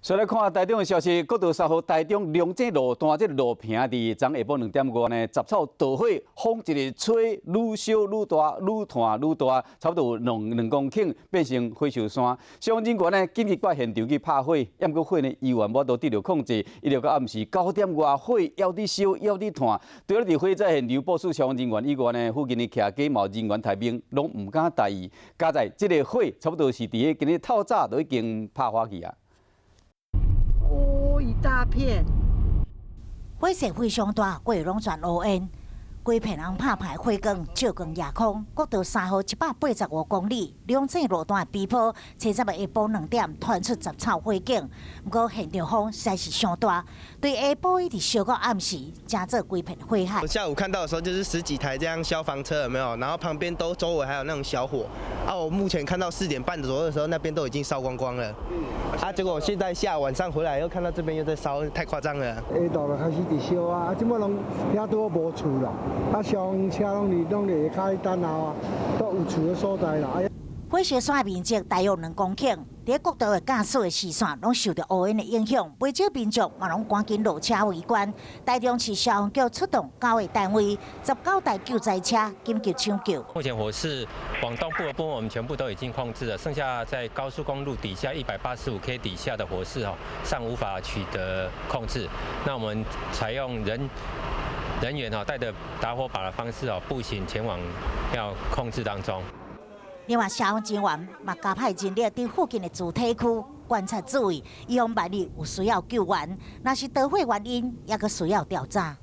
所以來看台中的消息，國道三號台中龍井路段這路坪佇昨下晡2點外呢，雜草著火，風一直吹，愈燒愈大，愈湠愈大，差不多有兩公頃變成火燒山。消防人員呢緊急過現場去拍火，毋過火呢猶原無法度得著控制，一直到暗時9點外，火猶佇燒，猶佇湠。除了佇火災現場部署消防人員以外呢，附近的徛家嘛人員待命，攏毋敢大意。佳哉這个火差不多是佇今日透早就已經拍火去啊。哦，一大片，火勢非常大，規攏全烏煙，規片紅拍拍火光照光夜空。國道三號185公里，龍井路段的邊坡，初十下晡2點傳出雜草火警，毋過現場風實在是傷大，對下晡一直燒到暗時，才做規片火海。我下午看到的時候，就是十幾台這樣消防車，有沒有？然後旁邊都周圍還有那種小火。啊，我目前看到4點半左右的時候，那邊都已經燒光光了。啊，結果現在下午晚上回來又看到這邊又在燒，太誇張了。下晝就開始佇燒啊，啊，這擺攏遐拄好無厝啦，啊，消防車攏佇下跤等候啊，都有厝的所在啦。火燒山的面積大約2公頃，佇國道的駕駛的視線攏受著烏煙的影響，袂少民眾嘛攏趕緊落車圍觀。台中市消防局出動九個單位，19台救災車緊急搶救。目前火勢往東部的部分，我們全部都已經控制了，剩下在高速公路底下185 K 底下的火勢哦，尚無法取得控制。那我們採用人員哈帶著打火把的方式哦，步行前往要控制當中。另外，消防人員嘛加派人力佇附近的住宅區觀察注意，以防萬一有需要救援。若是著火原因，猶閣需要調查。